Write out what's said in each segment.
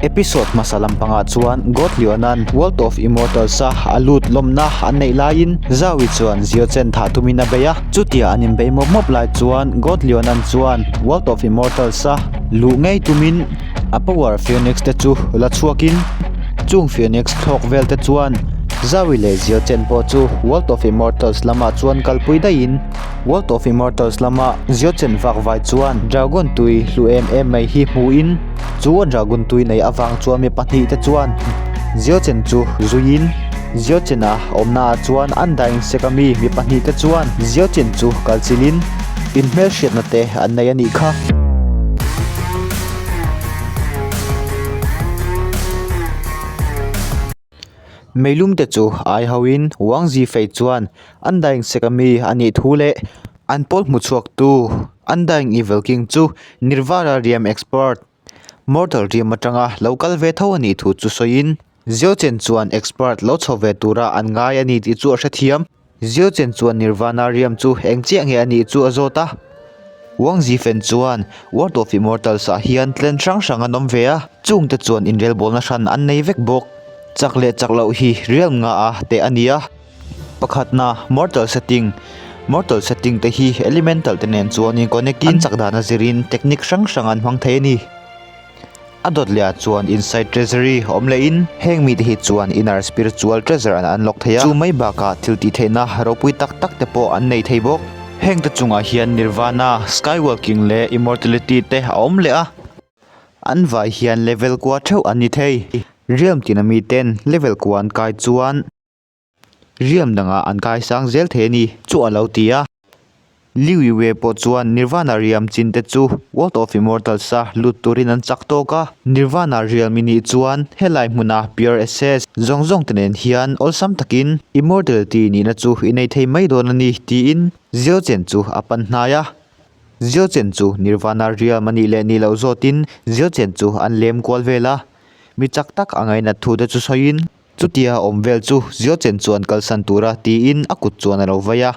Episode hmasa lampangah chuan God Leona'n World of Immortals-a a lut lawmna an neih laiin Zaui chuan Zio Chen thah tumin a bei a. Chutia an inbeih mawp mawp lai chuan God Leona'n chuan World of Immortals-a luh ngei tumin a power Phoenix te chu la chhuakin chung Phoenix thlawk vel te chuan Zaui leh Zio Chen pawh chu World of Immortals lamah chuan kalpui daihin World of Immortals lama Zio Chen vak vai chuan Dragon tui hlu em em mai hi hmuhin Chu a dragon tui nei avang chuan mi pahnihte chuan Ziochen chu zuiin Ziochen-a awmnaah chuan an daing sek a mi mi pahnihte chuan Ziochen chu kal chilhin inhmelhriatna te an nei a nih kha. Meilum te chu ai hoin Wang Zifei chuan an daing sek a mi a nih thu leh an pawl hmuchhuaktu Undying Evil King chu Nirvana Realm Expert, Mortal Realm atanga lo kal ve tho a nih thu chu sawiin Xiao Chen chuan Expert lo chho ve tura an ngai a ni tih chu a hrethiam. Xiao Chen chuan Nirvana Realm chu eng chiah nge a nih chu a zawt a. Wang Zifen chuan World of Immortals ah hian clan hrang hrang an awm ve a, chungte chuan inrelbawlna hran an nei vek bawk. Chak leh chak loh hi Realm nga a teh a ni a. Pakhatna, Mortal Setting, Mortal Setting te hi Elemental te nen chuan in connect in an chak dan a zirin technique hrang hrang an hmang thei a ni. A dawt leh ah chuan Inside Treasury awm leh in heng mite hi chuan Inner Spiritual Treasure an unlock thei a, chu mai bakah thil tih theihna ropui tak tak te pawh an nei thei bawk. Heng te chungah hian Nirvana, Skywalking leh Immortality te a awm leh a. An vai hian level kua theuh an ni thei. Realm tina miten level kua an kai chuan. Riam dangah an kaisang zel thei a ni chu a lo ti a. Liu Yue pawh chuan Nirvana riam chin te chu World of Immortals a lut turin an chak tawk a. Nirvana riam i nih chuan helai hmuna Pure Essence zawng zawng te nen hian awlsam takin Immortality nihna chu i nei thei mai dawn a ni tiin Xiao Chen chu a pan hnai a. Xiao Chen chu Nirvana riam a nih leh nih loh zawtin Xiao Chen chu an lem kual vel a. Mi chak tak a ngainat thu te chu sawiin. Chutia awm vel chu Ziochen chuan kalsan tura tiin a kut chuan a lo vei a.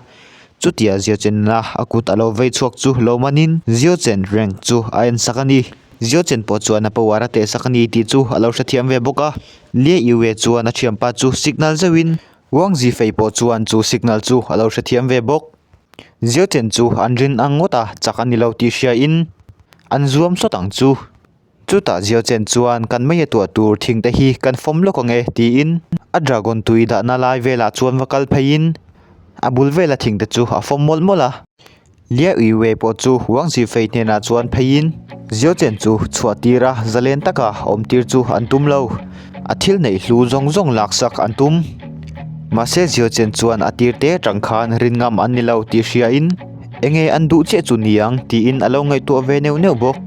Chutia Ziochen-a a kut a lo vei chhuak chu lo manin Ziochen rank chu a en sak a ni. Ziochen pawh chuan a power a teh sak a ni tih chu a lo hrethiam ve bawk a. Lie Yue chuan a thianpa chu signal zeuhin Wang Zifei pawh chuan chu signal chu a lo hrethiam ve bawk. Ziochen chu an rin ang ngawt a chak a ni lo tih hriain an zuam sawt ang chu. Chutah Xiao Chen chuan kan mei a tuah tur thing te hi kan fawm lawk ang e tiin a dragon tui dahna lai velah chuan va kal pheiin a bul vela thing te chu a fawm mawlh mawlh a. Lia Yue pawh chu Wang Zifei hnenah chuan pheiin Xiao Chen chu chhuah tir a zalen taka awm tir chu an tum lo. A thil neih hlu zawng zawng laksak an tum. Mahse Xiao Chen chuan a tir te atang khan rin ngam an ni lo tih hriain enge an duh chiah chu niang tiin a lo ngaihtuah ve neuh neuh bawk.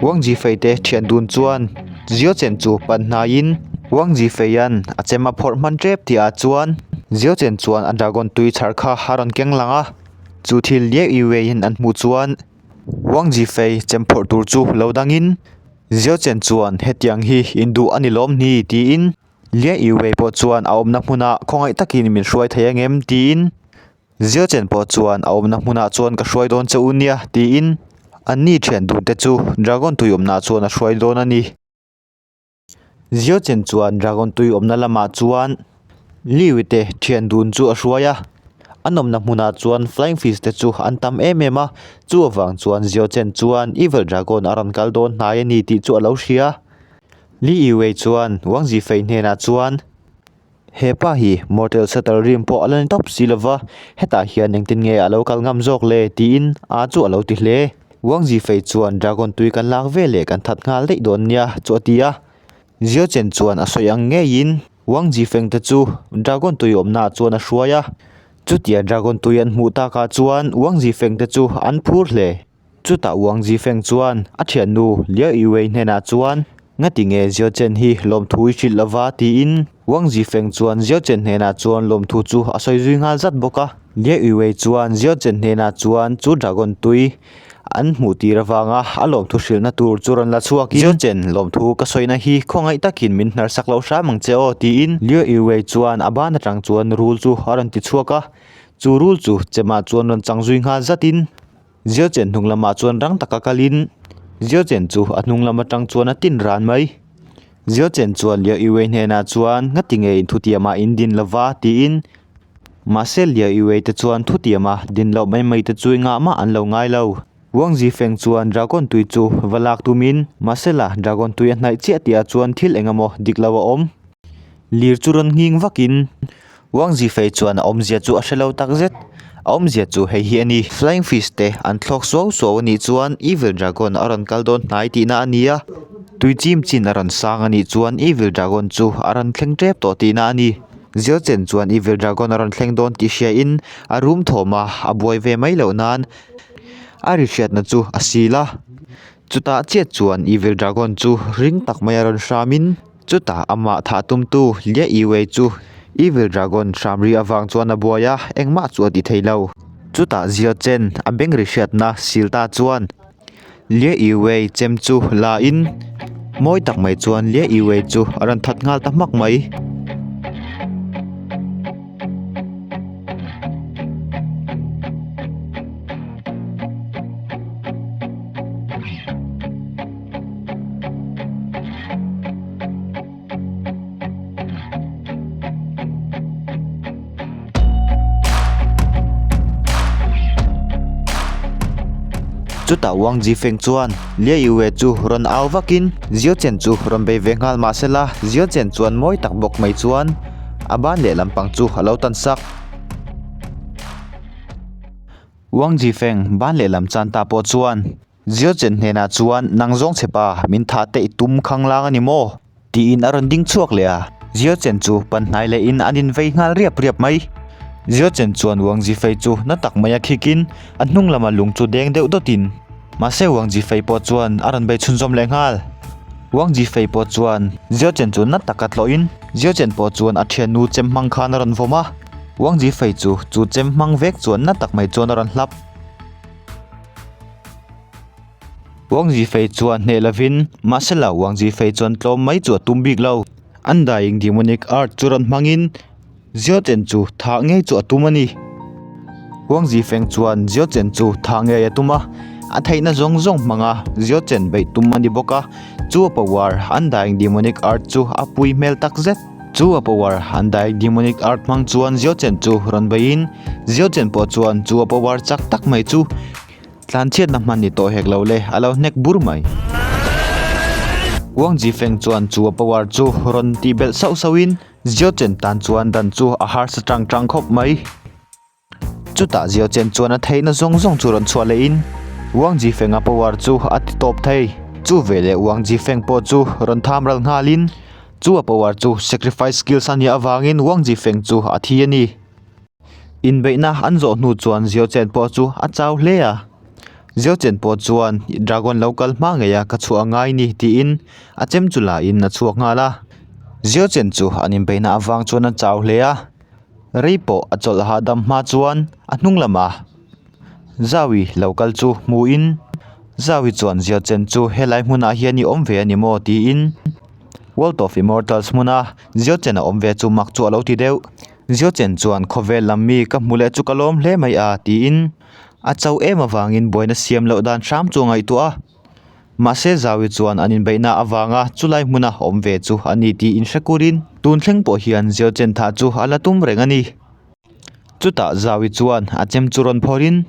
Wang Zifei te thian dun chuan Xiao Chen chu pan hnaiin Wang Zifeia'n a chem a phawrh hman tep tih ah chuan Xiao Chen chuan a dragon tui chhar kha a rawn keng lang a, chu thil liau Iweiin an hmuh chuan Wang Zifei chem phawrh tur chu lo dangin Xiao Chen chuan hetiang hi induh a ni lawm ni tiin Lia Iwei pawh chuan a awmna hmunah khawngaih takin min hruai thei angem tiin Zio chen pawh chuan a awmna hmunah chuan ka hruai dawn che u nia tiin anni thian dun te chu dragon tui awmna chuan a hruai dawn a ni. Zio chen chuan dragon tui awmna lamah chuan Liu te thian dun chu a hruai a, an awmna hmunah chuan flying fish te chu an tam em em a, chu avang chuan Zio chen chuan evil dragon a rawn kal dawn hnai a ni tih chu a lo hria. Li Yue chuan Wang Zifei hnenah chuan. He pa hi Mortal Settle rim pawh a la ni tawp si lova, hetah hian engtin nge a lo kal ngam zawk le tiin a chu a lo ti hle. Wang Zifei chuan Dragon tui kan lak ve leh kan that nghal daih dawn nia chu a ti a. Xiao Chen chuan a sawi ang ngeiin Wang Zifeng te chu Dragon tui awmnaah chuan a hruai a. Chutia Dragon tui an hmuh takah chuan Wang Zifeng te chu an phur hle. Chutah Wang Zifeng chuan a thiannu Liao Yiwei hnenah chuan, Ngati nge Xiao Chen hi lawmthu i hrilh lova? tiin Wang Zifeng chuan Xiao Chen hnenah chuan lawmthu chu a sawi zui nghal zat bawk a. Liao Yiwei chuan Xiao Chen hnenah chuan chu dragon tui an hmuh tir avanga a lawmthu hrilhna tur chu rawn la chhuakin, Xiao Chen, lawmthu ka sawina hi khawngaih takin min hnar sak loh hram ang che aw, tiin Liao Yiwei chuan a ban atang chuan rul chu a rawn ti chhuak a. Chu rul chu chemah chuan rawn chang zui nghal zatin, Zio chen hnung lamah chuan rang taka kalin Zio chen chu a hnung lam atang chuan a tin ran mai. Xiao Chen chuan Liu Yiwei hnenah chuan ngati nge in thutiamah in din lova tiin mahse Liu Yiwei te chuan thutiama din loh mai mai te chu engah mah an lo ngai lo. Wang Zifeng chuan dragon tui chu va lak tumin mahse la dragon tui a hnaih chiah tihah chuan thil eng emaw dik lo a awm. Lir chu rawn nghing vakin Wang Zifei chuan a awmzia chu a hre lo tak zet. A awmzia chu hei hi a ni. Flying fish te an thlawk suau suau a nih chuan Evil Dragon a rawn kal dawn hnai tihna a ni a. Tui chim chin a rawn sang a nih chuan Evil Dragon chu a rawn thleng tep tawh tihna a ni. Xiao Chen chuan Evil Dragon a rawn thleng dawn tih hriain a rum thawm a, a buai ve mai loh nan a ri hriatna chu a sil a. Chutah chiah chuan Evil Dragon chu ring tak mai a rawn hramin. Chutah amah thah tumtu Lie Yiwei chu Evil Dragon hram ri avang chuan a buai a, engmah chu a ti thei lo. Chutah Xiao Chen a beng ri hriatna sil ta chuan Lie Yiwei chem chu la in mawi tak mai chuan Lie Yiwei chu a rawn that nghal ta hmak mai. Chutah Wang Jifeng chuan Lie Yue chu rawn au vakin Xiao Chen chu rawn bei ve nghal mah sela Xiao Chen chuan mawi tak bawk mai chuan a ban lehlam pang chu a lo tan sak. Wang Jifeng ban lehlam chan ta pawh chuan Xiao Chen hnenah chuan, Nang zawng che pa, min thah te i tum khang lang a ni maw? tiin a rawn ding chhuak leh a. Xiao Chen chu pan hnai lehin an invei nghal riap riap mai. Xiao Chen chuan Wang Zifei chu na tak maia khikin a hnung lama lung chu deng deuh dawtin. Mahse Wang Zifei pawh chuan a rawn bei chhunzawm leh nghal. Wang Zifei pawh chuan Xiao Chen chu na taka tlawhin Xiao Chen pawh chuan a thiannu chem hmang khan a rawn vawm a. Wang Zifei chu chu chem hmang vek chuan na tak mai chuan a rawn hlap. Wang Zifei chuan hneh lovin, mahsela Wang Zifei chuan tlawm mai chu a tum bik lo. Undying Demonic Art chu rawn hmangin Xiao Chen chu thah ngei chu a tum a ni. Wang Zifeng chuan Xiao Chen chu thah ngei a tum a, a theihna zawng zawng hmanga Xiao Chen beih tum a ni bawk a, chu a power Undying Demonic Art chu a pui hmel tak zet. Chu a power Undying Demonic Art hmang chuan Xiao Chen chu rawn beihin Xiao Chen pawh chuan chu a power chak tak mai chu Tlanchhiatna hman ni tawh hek lo le, a lo hnek bur mai. Wang Jifeng chuan chu a power chu rawn tih belh sauh sauhin Xiao Chen tan chuan dan chu a harsa tang tang khawp mai. Chutah Xiao Chen chuan a theihna zawng zawng chu rawn chhuah lehin Wang Jifeng-a power chu a ti tawp thei. Chu veleh Wang Jifeng pawh chu rawn tham ral nghalin chu a power chu sacrifice skills a nih avangin Wang Jifeng chu a thi a ni. Inbeihna an zawh hnu chuan Xiao Chen pawh chu a chau hle a. Xiao Chen pawh chuan Dragon lo kal hma ngei a ka chhuah a ngai ni tiin a chem chu la in a chhuak nghal a. Xiao Chen chu an inbeihna avang chuan a chau hle a. Rei pawh a chawlh hahdam hma chuan a hnung lama Zawi lo kal chu hmuhin Zawi chuan Xiao Chen chu helai hmunah hian i awm ve a ni maw tiin World of Immortals hmuna Xiao Chen a awm ve chu mak chu a lo ti deuh. Xiao Chen chuan khawvel lam mi ka hmu leh chu ka lawm hle mai a tiin a cho em avangin buaina siam loh dan hram chu a ngaihtuah a. Mahse Zawi chuan an inbeihna avanga chulai hmuna awm ve chu a ni tiin hre kurin tun thleng pawh hian Xiao Chen thah chu a la tum reng a ni. Chutah Zawi chuan a chem chu rawn phawrhin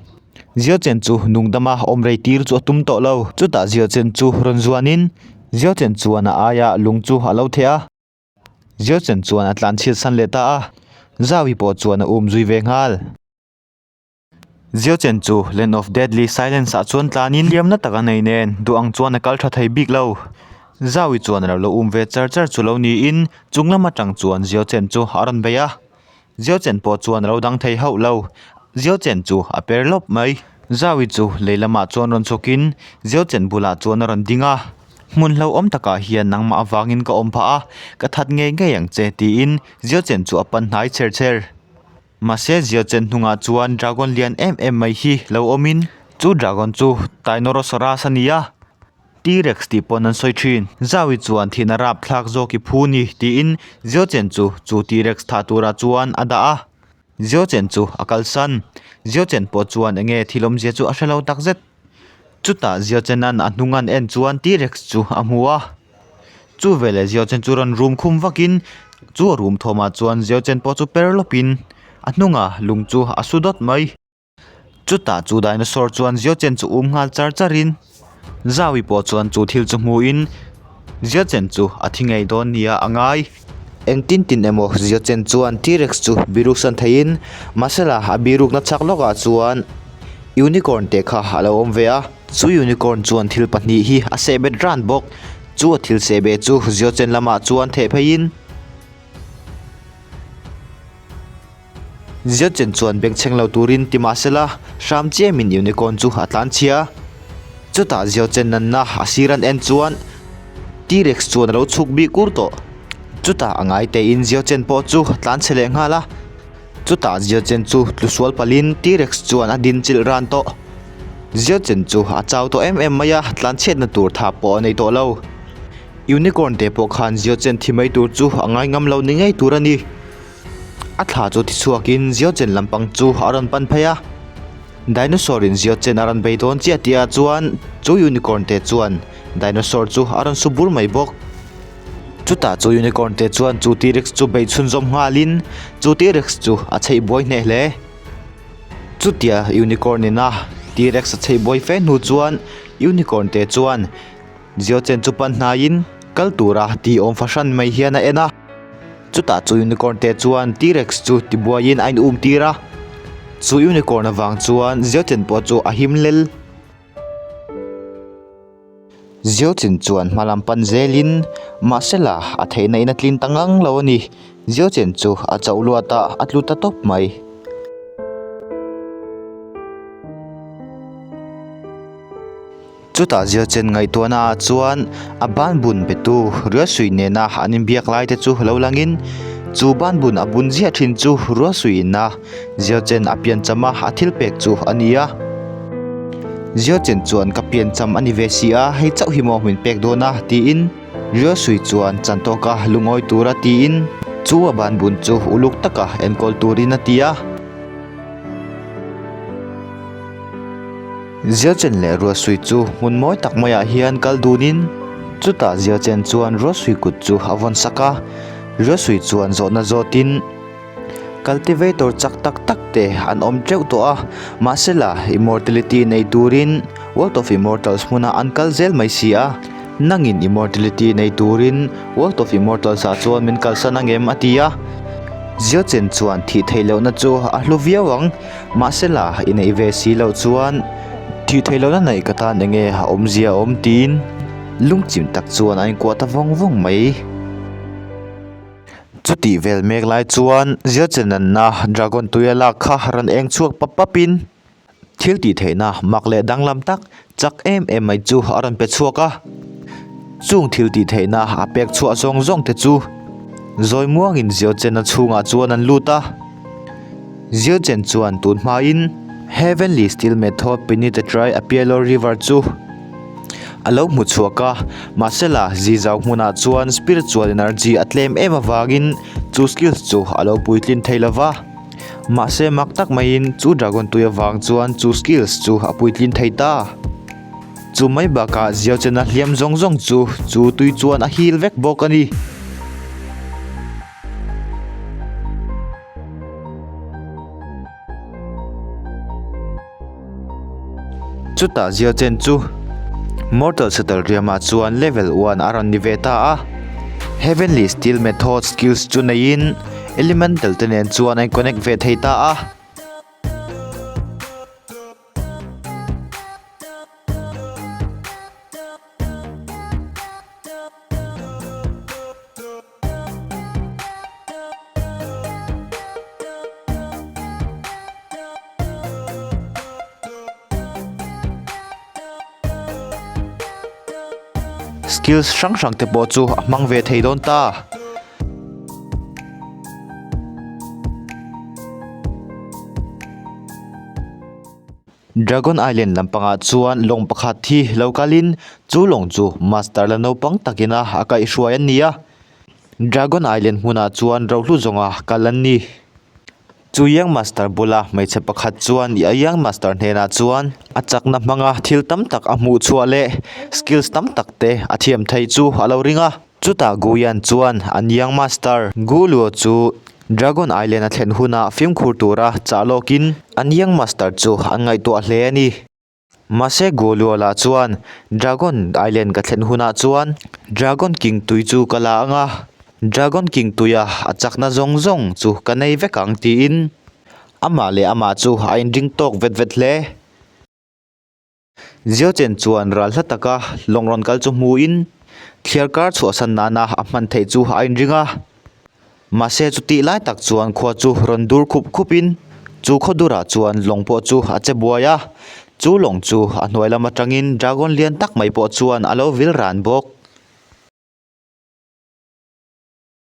Xiao Chen chu nungdama awm rei tir chu a tum tawh lo. Chutah Xiao Chen chu rawn zuanin Xiao Chen chuan a aia lung chu a lo theh a. Xiao Chen chuan a tlan chhiat san leh ta a, Zhao Yi pawh chuan a um zui ve nghal. Xiao Chen chu Land of Deadly Silence ah chuan tlanin hliamna tak a nei nen duh ang chuan a kal tha thei bik lo. Zhao Yi chuan a lo lo um ve char char chu lo niin chung lam atang chuan Xiao Chen chu a rawn bei a. Xiao Chen pawh chuan a lo dang thei hauh lo. Xiao Chen chu a per lawp mai. Zhao Yi chu lei lamah chuan rawn chhuakin Xiao Chen bulah chuan a rawn ding a. Hmun hlauhawm takah hian nangmah avangin ka awm phah a, ka that ngei ngei ang che tiin Xiao Chen chu a pan hnai chher chher. Mahse Xiao Chen hnungah chuan dragon lian em em mai hi lo awmin chu dragon chu Tyrannosaurus a ni a. T-Rex tih pawn an sawi thin. Zhao-i chuan thihna rapthlak zawk i phu ni tiin Xiao Chen chu chu T-Rex thah turah chuan a dah a. Xiao Chen chu a kalsan. Xiao Chen pawh chuan enge thil awmzia chu a hre lo takzet. Chutah Xiao Chenan a hnung an en chuan T-Rex chu a hmu a. Chu veleh Xiao Chen chu rawn rum khum vakin chu a rum thawmah chuan Xiao Chen pawh chu per lawpin a hnungah lung chu a su dawt mai. Chutah chu dinosaur chuan Xiao Chen chu um nghal char charin Zhao Yi pawh chuan chu thil chu hmuhin Xiao Chen chu a thi ngei dawn nia a ngai. Engtin tin emaw Xiao Chen chuan T-Rex chu biruksan theiin mahsela a birukna chak lawkah chuan unicorn te kha a lo awm ve a. Chu unicorn chuan thil pahnih hi a seh bet ran bawk. Chu a thil seh beh chu Xiao Chen lamah chuan theh pheiin Xiao Chen chuan bengchheng lo turin ti mah sela hram chiamin unicorn chu a tlan chhia. Chutah Xiao Chen nanna a sir an en chuan T-Rex chuan a lo chhuk bik ur tawh. Chutah a ngai tein Xiao Chen pawh chu a tlan chhe leh nghal a. Chutah Xiao Chen chu tlu sual palhin T-Rex chuan a din chilh ran tawh. Xiao Chen chu a chau tawh em em mai a, tlan chhiatna tur tha pawh a nei tawh lo. Unicorn te pawh khan Xiao Chen thi mai tur chu a ngai ngam lo ni ngei tur a ni. A thla chu tichhuakin Xiao Chen lampang chu a rawn pan phei a. Dinosaur in Xiao Chen a rawn bei dawn chiah tih ah chuan chu unicorn te chuan dinosaur chu a rawn su bur mai bawk. Chutah chu unicorn te chuan chu T-rex chu bei chhunzawm nghalin chu T-rex chu a chheih buai hneh hle. Chutia unicorn ina T-rex a chheih buai fe hnu chuan unicorn te chuan Xiao Chen chu pan hnaiin kal tura tih awm fahran mai hian a en a. Chutah chu unicorn te chuan T-rex chu tibuaiin a in um tir a. Chu unicorn avang chuan Xiao Chen pawh chu a him lel. Xiao Chen chuan hma lam pan zelin mahsela a theihna in a tlin ta ngang lo a ni. Xiao Chen chu a chauh luat a, a tlu ta tawp mai. Chutah Xiao Chen ngaihtuahna ah chuan a ban bun betu Ruasui nena an inbiak lai te chu lo langin chu ban bun a bun ziah thin chu Ruasui ina Xiao Chen a piancham a a thil pek chu a ni a. Xiao Chen chuan ka piancham a ni ve si a, hei chauh hi maw min pek dawn a tiin Ruasui chuan chan tawka lungawi tura tiin chu a ban bun chu uluk taka enkawl turin a ti a. Ziachen leh Ruasui chu hmun mawi tak maiah hian kal dunin chutah Ziachen chuan Ruasui kut chu a vawn sak a, Ruasui chuan zawhna zawtin cultivator chak tak tak te an awm teuh tawh a, mahsela immortality nei turin World of Immortals hmunah an kal zel mai si a, nangin immortality nei turin World of Immortals ah chuan min kalsan angem a ti a, Ziachen chuan thih theih lohna chu a hlu viau ang. Mahsela i neih ve si loh chuan thih theih lohna neih ka tan enge a awmzia a awm tiin lungchim tak chuan a inkuah ta vawng vawng mai. Chutih vel mek lai chuan Zialchenanna Dragon tui a lak kha rawn eng chhuak pap pap in thil tih theihna mak leh danglam tak chak em em mai chu a rawn pe chhuak a. Chung thil tih theihna a pek chhuah zawng zawng te chu zawi muangin Zialchena chhungah chuan an lut a. Ziochen chuan tun hmain Heavenly Steel Method Penetrate Apielo River chu a lo hmu chhuak a, mahsela Zizau hmunah chuan spiritual energy a tlem em avangin chu skills chu a lo puitlin thei lo va. Mahse mak tak maiin chu dragon tui avang chuan chu skills chu a puitlin thei ta. Chu mai bakah Ziochena hliam zawng zawng chu chu tui chuan a heal vek bawk a ni. Chutah Xiao Chen chu Mortal Shuttle riamah chuan level one a rawn ni ve ta a. Heavenly Steel Method skills chu neiin Elemental te nen chuan a in connect ve thei ta a. Skills hrang hrang te pawh chu a hmang ve thei dawn ta. Dragon Island lampangah chuan lawng pakhat hi lo kalin chu lawng chu master la naupang takina a kaihhruai an ni a. Dragon Island hmunah chuan rohlu zawnga kal an ni. Chu Young Master bula hmeichhe pakhat chuan Young Master hnenah chuan a chakna hmanga thil tam tak a hmuh chhuah leh skills tam tak te a thiam theih chu a lo ring a. Chutah Gu Yan chuan an Young Master Gu Luo chu Dragon Island a thlen hunah fimkhur tura chah lawkin an Young Master chu an ngaihtuah hle a ni. Mahse Gu Luo lah chuan Dragon Island ka thlen hunah chuan Dragon King tui chu ka la ang a, Dragon King tuia a chakna zawng zawng chu ka nei vek ang tiin amah leh amah chu a inring tawk vet vet hle. Zio Chen chuan ral hla taka lawng rawn kal chu hmuin thliar kar chhuahsan nana a hman theih chu a inring a. Mahse chutih lai tak chuan khua chu rawn dur khup khupin chu khaw durah chuan lawng pawh chu a che buai a. Chu lawng chu a hnuai lam atangin dragon lian tak mai pawh chuan a lo vil ran bawk.